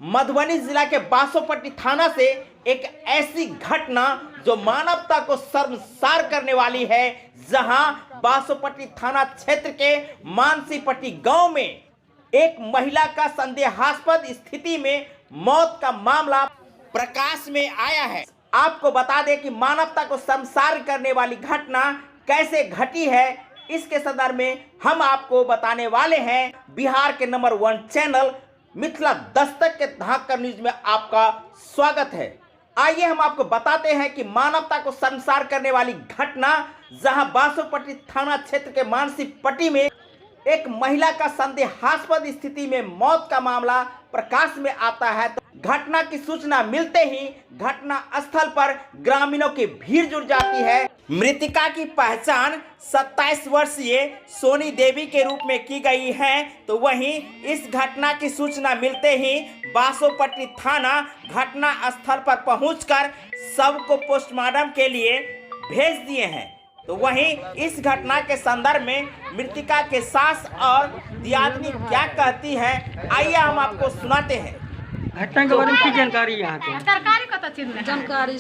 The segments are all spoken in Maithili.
मधुबनी जिला के बासोपट्टी थाना से एक ऐसी घटना जो मानवता को शर्मसार करने वाली है, जहां बासोपट्टी थाना क्षेत्र के मानसीपट्टी गांव में एक महिला का संदेहास्पद स्थिति में मौत का मामला प्रकाश में आया है। आपको बता दें कि मानवता को शर्मसार करने वाली घटना कैसे घटी है, इसके संदर्भ में हम आपको बताने वाले हैं। बिहार के नंबर 1 चैनल मिथिला दस्तक के धाकड़ न्यूज में आपका स्वागत है। आइए हम आपको बताते हैं कि मानवता को शर्मसार करने वाली घटना, जहां बासोपट्टी थाना क्षेत्र के मानसी पट्टी में एक महिला का संदेहास्पद स्थिति में मौत का मामला प्रकाश में आता है, तो घटना की सूचना मिलते ही घटना स्थल पर ग्रामीणों की भीड़ जुट जाती है। मृतका की पहचान 27 वर्षीय सोनी देवी के रूप में की गई है। तो वहीं इस घटना की सूचना मिलते ही बासोपट्टी थाना घटना स्थल पर पहुंचकर शव को पोस्टमार्टम के लिए भेज दिए हैं। तो वहीं इस घटना के संदर्भ में मृतका के सास और दियादनी क्या कहती हैं, आइए हम आपको सुनाते हैं। घटना के बारे में की जानकारी है अहाँके? तरकारी कतऽ चिन्हने? जानकारी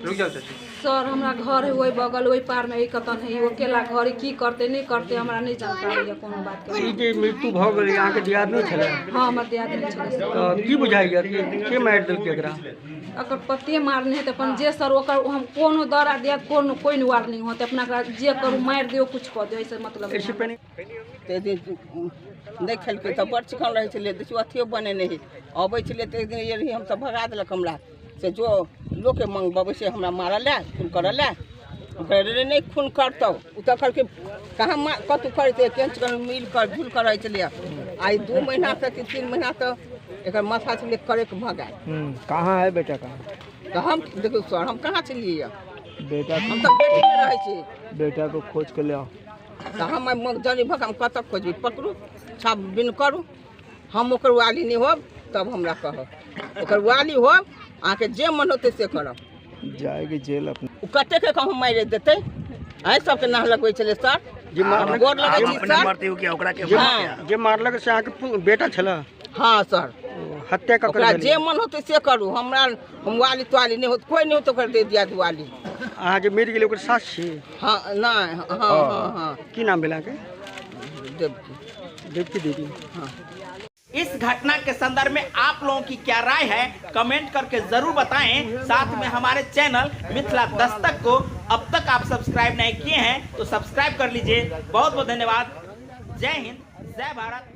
रुक जाउ चाची। सर, हमरा घर है ओहि बगल ओहि पार में, कतऽ नहीं ओ अकेला घर है, की करते नहीं करते हमरा नहीं जानकारी है कोनो बात के। ई जे मृत्यु भऽ गेलै, अहाँके दियादनी छलै? हाँ, हमर दियादनी छलै सर। तऽ की बुझाइया कि के मारि देलकै एकरा? अकर पतिए मारने है तऽ अपन जे सर ओकर हम कोनो दौरा दिया कोनो कोइ नहि वार्निंग होतै, अपना एकरा जे करू मारि दियौ कुछ कऽ दियौ, एहिसँ मतलब एहिसँ नहि। पहिने तऽ एक दिन नहि खेलकै तऽ बड़ चिकन रहै छलै, देखियौ अथियो बनेने हइ। अबै छलै तऽ एक दिन एलियै हमसभ, भगा देलक हमरा से जो लोकके मङ्गबबै छै हमरा मारऽ लए, खून करऽ लए। हम कहलियै रे नहि खून करतौ। ओ तऽ कहलकै कहाँ मा कतहु करै छै, केहन चिकन मिल कऽ झुल कऽ रहै छलैए। आइ 2 महीनासँ कि 3 महीनासँ एकर माथा छलै करेक भऽ गेल। कहाँ है बेटा, कहाँ? तऽ हम देखियौ सर, हम कहाँ छलियै? बेटा? हम तऽ बेटीमे रहै छी। बेटा को खोज के ले आओ। तऽ हम जनी भऽ कऽ हम कतऽ खोजबै? पकड़ू, छापबीन करू। हम ओकर वाली नहि होब तब हमरा कहब। ओकर वाली होब, अहाँके जे मन होतै से करब। जाएगी जेल अपने। ओ कतेकके कहूँ मारि देतै? अहीं सबके नाह लगबै छलै सर। जे हम गोर लगै छी सर। हँ। जे मारलक से अहाँके बेटा छलै? हँ सर। हत्या ककर ओकरा भेलै? जे मन होतै से करू, हमरा हम वाली त्वाली नहि होत, कोइ नहि होत ओकर दिया वाली। अहाँ जे मरि गेलै ओकर सास छी? हँ, नहि, हँ हँ हँ। की नाम भेल अहाँके? देवकी। देवकी दीदी। हँ। इस घटना के संदर्भ में आप लोगों की क्या राय है, कमेंट करके जरूर बताएं। साथ में हमारे चैनल मिथिला दस्तक को अब तक आप सब्सक्राइब नहीं किए हैं तो सब्सक्राइब कर लीजिए। बहुत बहुत धन्यवाद। जय हिंद, जय भारत।